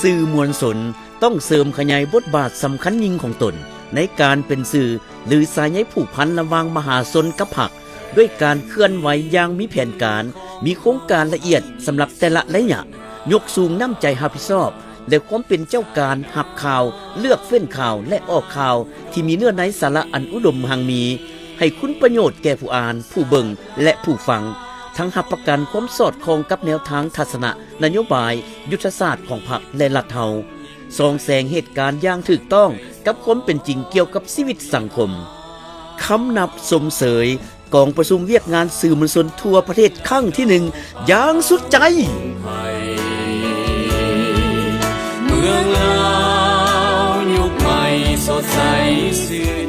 ສື່ມວນຊົນຕ້ອງເສີມຂະຫຍາຍບົດບາດສຳຄັນຍິ່ງຂອງຕົນ ໃນການເປັນສື່ ຫຼື ສາຍໃຍຜູກພັນລະຫວ່າງມະຫາຊົນກັບພັກ ດ້ວຍການເຄື່ອນໄຫວຢ່າງມີແຜນການ, ມີໂຄງການລະອຽດສຳລັບແຕ່ລະໄລຍະ, ຍົກສູງນ້ຳໃຈຮັບຜິດຊອບ ແລະ ຄວາມເປັນເຈົ້າການຮັບຂ່າວ, ເລືອກເຟ້ນຂ່າວ ແລະ ອອກຂ່າວທີ່ມີເນື້ອໃນສາລະອັນອຸດົມຮັ່ງມີ, ໃຫ້ຄຸນປະໂຫຍດແກ່ຜູ້ອ່ານ, ຜູ້ເບິ່ງ ແລະ ຜູ້ຟັງ, ທັງຮັບປະກັນຄວາມສອດຄ່ອງກັບແນວທາງທັດສະນະ ນະໂຍບາຍ, ຍຸດທະສາດຂອງພັກ ແລະ ລັດເຮົາ, ສ່ອງແສງເຫດການຢ່າງຖືກຕ້ອງກັບຄວາມເປັນຈິງກ່ຽວກັບຊີວິດສັງຄົມ. ຄຳນັບຊົມເຊີຍກອງປະຊຸມວຽກງານສື່ມວນຊົນທົ່ວປະເທດຄັ້ງທີໜຶ່ງ ຢ່າງສຸດໃຈ. ເມືອງລາວຍຸກໃໝ່ສົດໃສຊື່